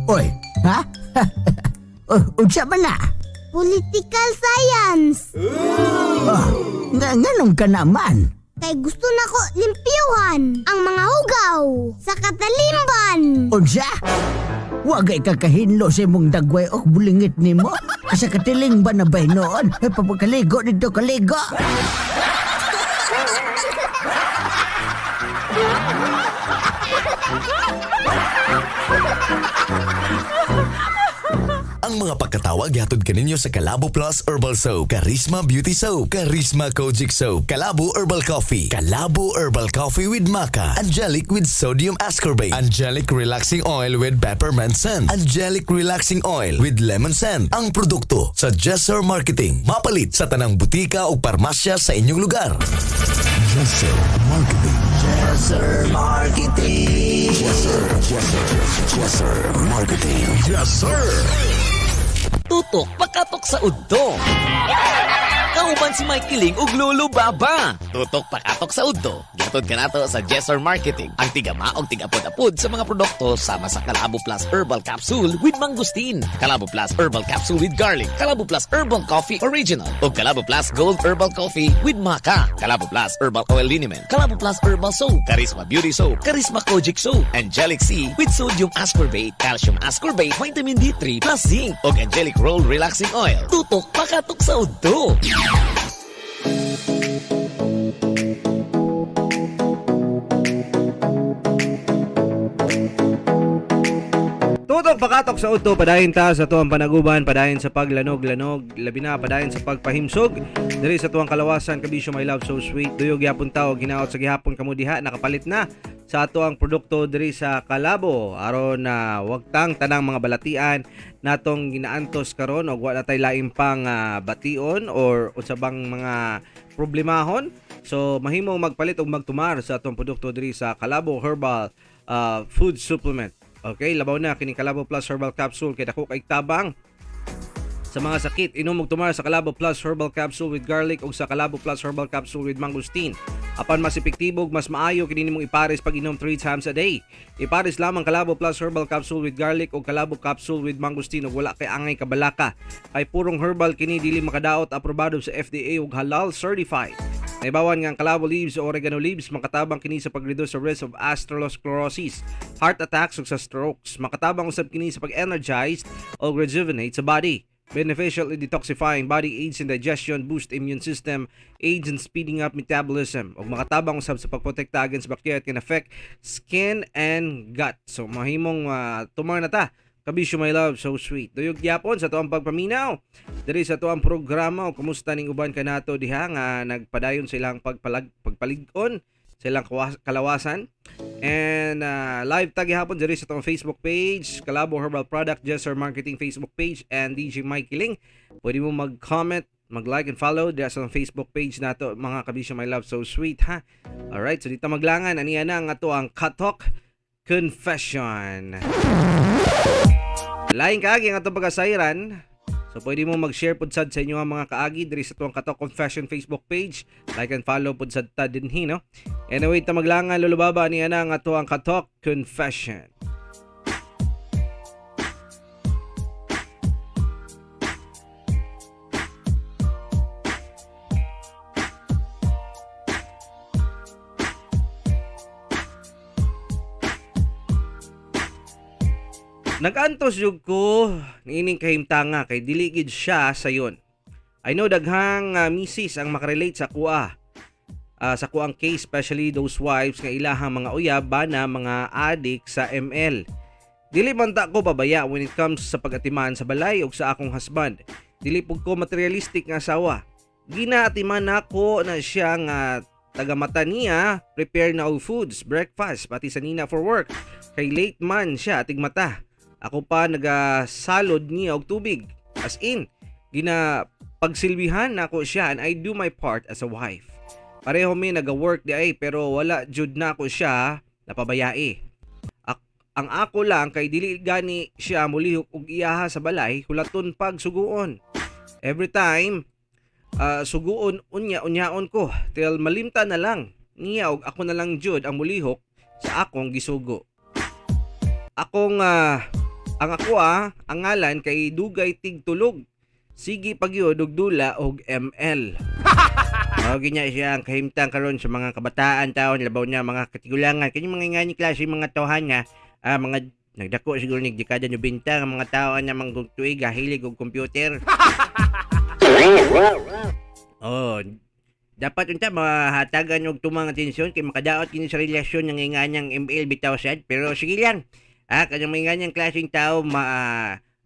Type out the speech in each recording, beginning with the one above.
Oy, ha? Oh, unsa man na? Political science. Oh, nga nganong ka naman? Kay gusto nako limpyuhan ang mga hugaw sa katalimban. Unsa? Wagay ka kahinlo sa imong dagway o bulingit nimo. Sa katiling ba na bay noon? Ay, papakaligo dito, kaligo. Ang mga pagkatawag gihatod kaninyo sa Kalabo Plus Herbal Soap, Charisma Beauty Soap, Charisma Kojic Soap, Kalabo Herbal Coffee, Kalabo Herbal Coffee with Maca, Angelic with Sodium Ascorbate, Angelic Relaxing Oil with Peppermint Scent, Angelic Relaxing Oil with Lemon Scent. Ang produkto sa Jesser Marketing. Mapalit sa tanang butika o parmasya sa inyong lugar. Jesser Marketing. Jesser Marketing. Jesser, Jesser, Jesser Marketing. Jesser. Tutok pakatok sa udto. Kauban si Mike Kiling ug Lolo Baba. Tutok pakatok sa udto. Gihatod kanato sa Jesser Marketing. Ang tigama og tigapod-apod sa mga produkto sama sa Kalabo Plus Herbal Capsule with Mangosteen, Kalabo Plus Herbal Capsule with Garlic, Kalabo Plus Herbal Coffee Original, ug Kalabo Plus Gold Herbal Coffee with Maca, Kalabo Plus Herbal Oil Liniment, Kalabo Plus Herbal Soap, Charisma Beauty Soap, Charisma Kojic Soap, Angelic C with Sodium Ascorbate, Calcium Ascorbate, Vitamin D3 plus Zinc, ug Angelic Roll Relaxing Oil. Tutok pakatok sa udto. Tutok pakatok sa udto, padayon ta sa tuang panaguban, padayon sa paglanog-lanog, labi na padayon sa pagpahimsog. Diri sa tuang kalawasan, kabisyo my love so sweet. Duyog gyapon ta og hinaot sa gihapon kamo diha nakapalit na sa ato ang produkto diri sa Kalabo aron na wag tang tanang mga balatian natong ginaantos karon og wa na tay lain pang bation or unsa bang mga problemahon. So mahimong magpalit og magtumar sa atong produkto diri sa Kalabo Herbal Food Supplement. Okay, labaw na kini Kalabo Plus Herbal Capsule kay dako kay tabang sa mga sakit. Inom og tumar sa Kalabo Plus Herbal Capsule with garlic o sa Kalabo Plus Herbal Capsule with mangosteen. Apan mas epektibo ug mas maayo kini nimong ipares pag inom 3 times a day. Ipares lamang Kalabo Plus Herbal Capsule with garlic o Kalabo Capsule with mangosteen ug wala kay angay kabalaka. Kay purong herbal kini dili makadaot, aprobado sa FDA ug halal certified. Naibawan nga ang Kalabo leaves o oregano leaves makatabang kini sa pag-reduce sa risk of atherosclerosis, heart attacks ug sa strokes. Makatabang usab kini sa pag-energize o rejuvenate sa body. Beneficial in detoxifying body, aids in digestion, boost immune system, aids in speeding up metabolism, ug makatabang usab sa pagprotekta against bacteria that can affect skin and gut. So mahimong tumar na ta. Kabisyo my love, so sweet. Duyog gyapon sa tuang pagpaminaw diri sa tuang programa o kumusta ning uban kanato diha nga nagpadayon sa ilang pagpalig-on sa ilang kalawasan. And live ta gihapon diri sa tuang Facebook page, Kalabo Herbal Product, Jesser Marketing Facebook page and DJ Mike Ling. Pwede mo mag-comment, mag-like and follow diri sa Facebook page nato mga kabisyo my love so sweet ha. Alright, so dito maglangan aniya na ang ato ang Katok Confession. Laing kaagi ang atong pagkasayran. So pwede mo mag-share pud sad sa inyo ang mga kaagi diri sa tuang Katok Confession Facebook page. Like and follow pud sad ta dinhi no. Anyway, ta maglangan Lolo Baba niya na ang ato ang Katok Confession. Nag-antos jud ko niining kahimtanga kay dili gid siya sayon. I know daghang misis ang makarelate sa kuha. Sa kuang case, especially those wives nga ilahang mga uyab bana mga addict sa ML. Dili man ta ko pabaya when it comes sa pag-atiman sa balay ug sa akong husband. Dili pud ko materialistic nga asawa. Ginaatiman nako na siya nga tagamata niya, prepare na og foods, breakfast, pati sa nina for work. Kay late man siya tigmata. Ako pa nagasalod niya og tubig. As in, gina pagsilbihan nako siya and I do my part as a wife. Pareho mi naga-work di ay pero wala jud nako siya napabayai. Ang ako lang kay dili gani siya mulihok og iyaha sa balay, hulaton pag suguon. Every time suguon unya unyaon ko till malimta na lang niya og ako na lang jud ang mulihok sa akong gisugo. Akong Ang ako ang ngalan kay dugay tigtulog. Sige pagyud og dula og ML. Mao ginya siya ang kahimtang karon sa mga kabataan taon, labaw niya mga katigulangan kini mga ingani klase mga tawhan nga mga nagdako siguro nig dekada 90 nga mga tao na manggug tuig hilig og computer. Oh, dapat unta mahatagan og tumang atensyon kay makadaot kini sa relasyon ng inganyang ML bitaw sad, pero sige lang. Kanang mga inganyang klaseng tao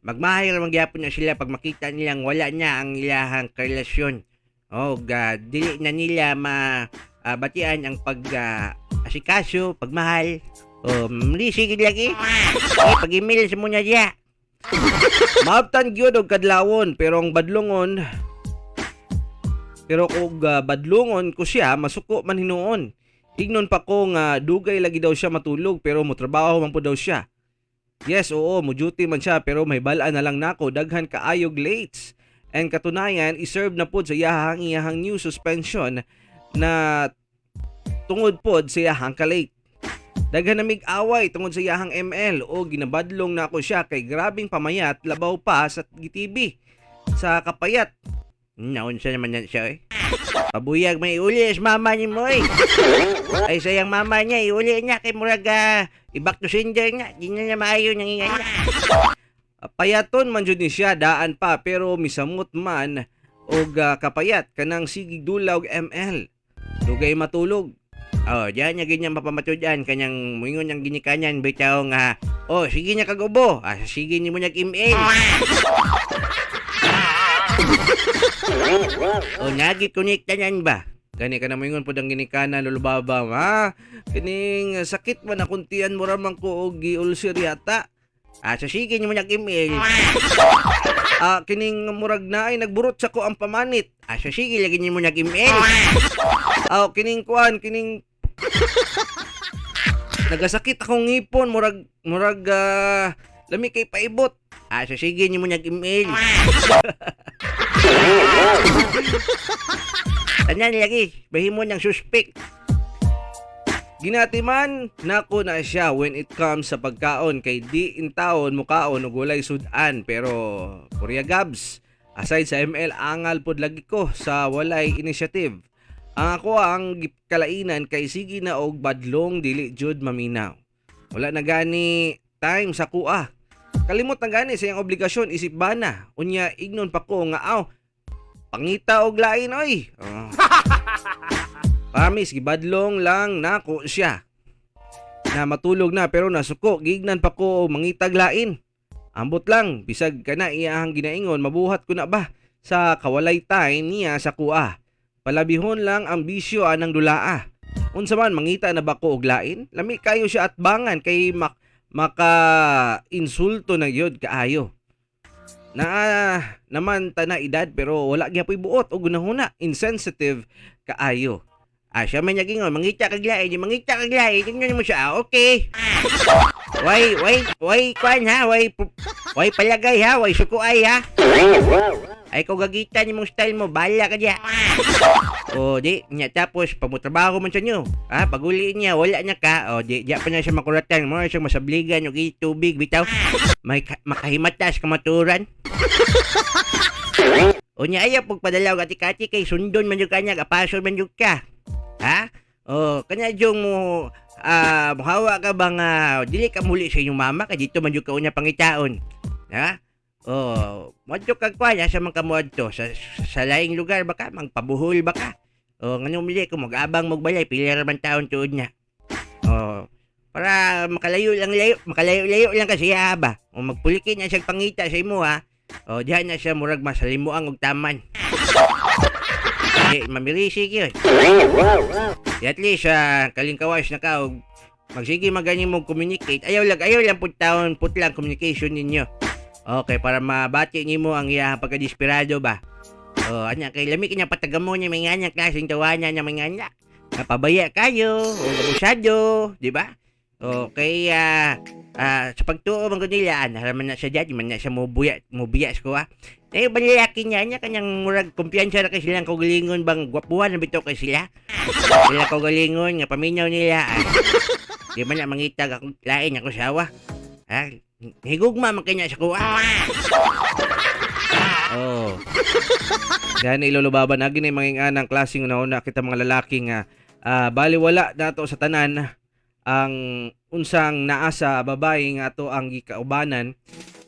magmahay ra man gyapon na sila pag makita nilang wala na ang ilahang karelasyon. Oh, dili na nila ma batian ang pag asikaso, pagmahal. Oh, mli sige lagi. Eh, pag-email sa muna diya. Maabtan gyud og kadlawon pero ang badlongon pero kung badlongon ko siya, masuko man hinuon. Ignon pa ko nga dugay lagi daw siya matulog pero motrabaho man po daw siya. Yes, oo, mo duty man siya pero may balaan na lang nako, daghan kaayog lates. And katunayan, iserve na pod sa iyahang iyahang new suspension na tungod pod sa iyahang kalate. Daghan na mig away tungod sa iyahang ML o ginabadlong na ako siya kay grabing pamayat labaw pa sa GTV sa kapayat. Naunsa naman yan siya eh. Pabuyag may uli sa mama ni mo eh. Ay sayang mama niya, iuli niya kay murag i-back to sender niya. Di na niya maayo nang ingay niya. Payaton man jud ni siya daan pa pero misamot man og kapayat kanang sigig dula og ML. Dugay matulog. Oh, diyan niya ganyan mapamatud-an kanyang muingon ang ginikanan bitaw nga oh sige niya kagubo. Sige ni mo nag ML. O nagi connect tanan ba? Gani ka na moingon pod ang ginikanan, Lolo Baba, ha? Kining sakit man akong tiyan, mura man ko og gi-ulcer yata. Sa sige nimo nag-email. Kining murag na ay nagburot sa ko ang pamanit. Sa sige lagi nimo nag-email. Kining kuan, kining nagasakit akong ngipon, murag murag lami kay paibot. Sa sige nimo nag-email. Tanan lagi, bahimo ng suspect. Ginatiman nako na siya when it comes sa pagkaon kay di intawon mukaon og walay sudan pero Korea Gabs. Aside sa ML, angal pod lagi ko sa walay initiative. Ang ako ang kalainan kay sige na og badlong dili jud maminaw. Wala na gani time sa kuha. Kalimot na gani sa iyang obligasyon isip bana. Unya ignon pa ko nga aw pangita og lain oy. Oh. Promise, gibadlong lang nako siya. Na matulog na pero nasuko, gignan pa ko mangitag lain. Ambot lang, bisag kana iyahang ginaingon, mabuhat ko na ba sa kawalay time niya sa kuha. Palabihon lang ang bisyo anang dulaa. Unsa man mangita na ba ko og lain? Lami kayo siya at bangan kay maka insulto na gyud kaayo. Na naman tana edad pero wala gyapoy buot o gunahuna, insensitive kaayo. Siya man nagingon, mangita kag lain, di mangita kag lain, tingnan mo siya, okay. Way, way, way, kwan ha, way, way palagay ha, way sukuay ha. Ay, kung gagita ni mong style mo, bahala ka diya. O, di, niya, tapos, pag mo trabaho man sa inyo, ha, pag uli niya, wala niya ka, o, di, di pa na siya makuratan, mo siyang masabligan, o, tubig, bitaw, may makahimatas, kamaturan. O niya, ayaw, pagpadalaw, kati-kati, kay sundon man yung kanya, kapaso man yung ka. Ha? O, kanya yung mo, muhawa ka bang, dili ka muli sa inyong mama, kay dito man yung kaunya pangitaon. Ha? O, moadto kag kwan, asa man ka moadto? Sa laing lugar ba ka? Magpabuhol ba ka? O, ngano muli, kung mag-abang magbalay, pila ra man taon tuod niya. O, para makalayo lang layo, makalayo-layo lang kasi ba? O magpuliki na siyang pangita sa imo ha. O, diyan na siya murag masalimuang og taman. Eh, mamirisik yun. Di at least, kalingkawas na ka og magsige maganing mo communicate. Ayaw lang pud taon, put lang communication ninyo. Okay, para mabati nimo ang iya pagkadesperado ba. O, anya kay lami kanya patagamo niya may nga klaseng tawanan niya may nga. Napabaya kayo, o abusado, di ba? Okay, sa pagtuo man gud nila, naraman na siya dyan, di man na siya mubuya sa kuha. Eh, balaki niya, niya kanyang murag kumpiyansa na kay silang kaugalingon bang gwapuhan na bitaw kay sila. Sila kaugalingon nga paminaw nila. Di man na mangitag akong lain ako sawa. Ha? Higugma man kanya sa kuha. Oh. Gani, Lolo Baba, nagi na yung mga inganang klaseng una-una kita mga lalaki nga baliwala nato sa tanan ang unsang naa sa babae nga ato ang gikaubanan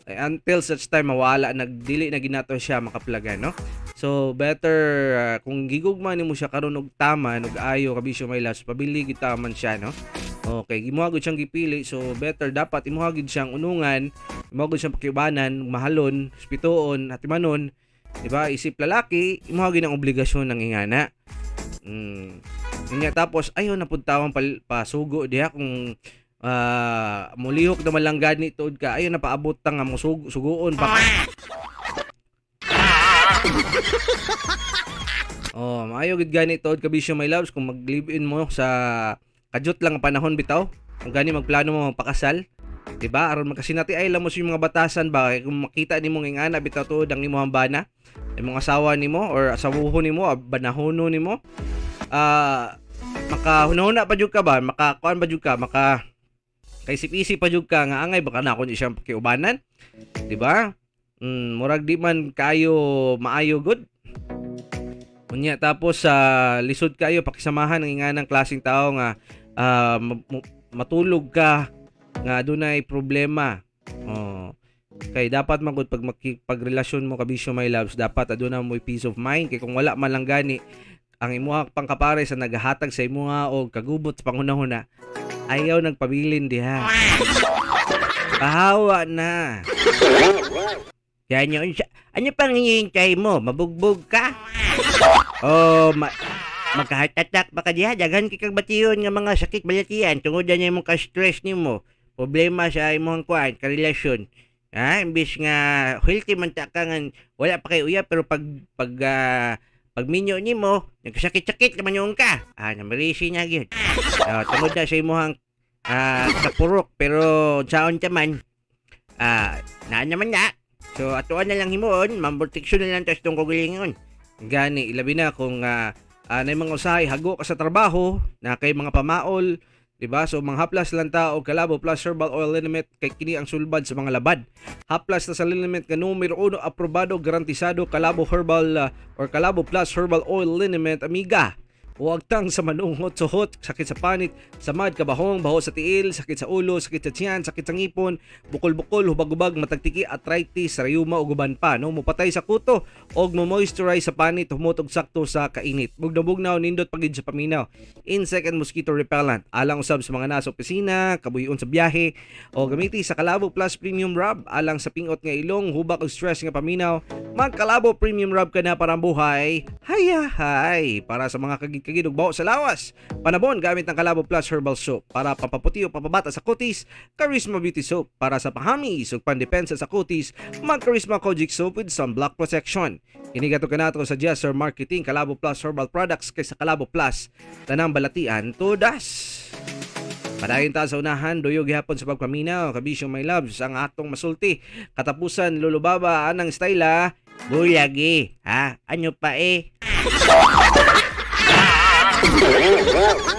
eh, until such time mawala, nagdili na ginato siya makaplagan, no? So better kung gigugma nimo siya karon og tama og ayo, kabisyo my loves, pabili gid man siya, no? Okay, imuha gud siyang gipili, so better dapat imuha gid siyang unungan, imuha gud siyang pakiubanan, mahalon, respetuon, atimanon, di ba? Isip lalaki, imuha gid ang obligasyon ng ingana. Unya tapos ayo na pud tawang pasugo diha kung mulihok na man lang gani tuod ka, ayo na paabot ta nga mo suguon pa ka. Oh, maayo gid gani tuod, kabisyo my loves, kung mag-live-in mo sa kadyot lang ang panahon bitaw. Kung gani magplano mo magpakasal, di ba? Aron makasinati ay mo sa mga batasan ba, kay kung makita nimo nga ingana bitaw tuod ang imong bana, imong asawa nimo or asawuhon nimo, banahono nimo, makahunahuna pa jud ka ba, makakuan pa jud ka, maka kaisip-isip pa jud ka nga angay baka na ako ni siyang pakiubanan, di ba? Murag di man kayo maayo gud. Unya tapos sa lisod kayo pakisamahan ang inganang klaseng tao nga matulog ka nga adunay problema. Oh. Kay dapat man gud pag makipagrelasyon mo, kabisyo my loves, dapat aduna mo'y peace of mind, kay kung wala man lang gani ang imuha pangkapare sa nagahatag sa imuha og kagubot sa panghunahuna, ayaw nagpabilin diha. Pahawa na. Yan yun. Ano pang hinihintay mo? Mabugbog ka? Oh, magka-heart attack ba ka diha? Daghan kay kag bation nga mga sakit balatian tungod na imong ka-stress nimo. Problema sa imong kuan, karelasyon. Ha, imbis nga healthy man ta ka nga wala pa kay uyab, pero pag pag pagminyo nimo, nagkasakit-sakit naman yung ka. Ah, namarisi na gyud. Oh, tungod na sa imong kapurok, pero saon ta man naa naman na. So atuan na lang himuon, mamproteksyon na lang tas tong kagalingon. Gani, ilabi na kung nay mga usahay hago ka sa trabaho, na kay mga pamaol, di ba? So manghaplas lang ta og Kalabo Plus Herbal Oil Liniment kay kini ang sulbad sa mga labad. Haplas na sa liniment nga numero uno, aprobado, garantisado, Kalabo Herbal or Kalabo Plus Herbal Oil Liniment, amiga. Huwag tang sa manungot, suhot, sakit sa panit, samad, kabahong, baho sa tiil, sakit sa ulo, sakit sa tiyan, sakit sa ngipon, bukol-bukol, hubag-hubag, matagtiki, arthritis, rayuma ug uban pa, no? Mupatay sa kuto og mo moisturize sa panit, humot og sakto sa kainit. Bugnaw-bugnaw, nindot pagid sa paminaw. Insect and mosquito repellent. Alang usab sa mga nasa opisina, kabuhion sa biyahe, o gamiti sa Kalabo Plus Premium Rub alang sa pingot nga ilong, hubak ug stress nga paminaw. Magkalabo Premium Rub ka na para ang buhay. Hayahay! Para sa mga kagid-kagid ug baho sa lawas. Panabon gamit ang Kalabo Plus Herbal Soap. Para pampaputi o papabata sa kutis, Charisma Beauty Soap. Para sa pahamis ug pandepensa sa kutis, mag Charisma Kojic Soap with sunblock protection. Inigato ka nato sa Jesser Marketing Kalabo Plus Herbal Products, kaysa Kalabo Plus, tanang balatian todas. Padayon ta sa unahan, duyog gihapon sa pagpaminaw, kabisyo my loves, ang atong masulti. Katapusan, Lolo Baba, anang style ah? Bulagi, ha? Ano pa eh?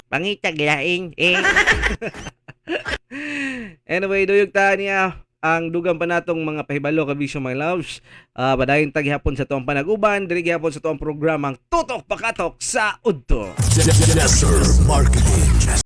Pangitag laing eh. Anyway, duyog ta niya ang dugang pa natong mga pahibalo, kabisyo my loves. Padayon ta gihapon sa tuang panaguban, diri gihapon sa tuang programang Tutok Pakatok sa Udto. Jesser Marketing.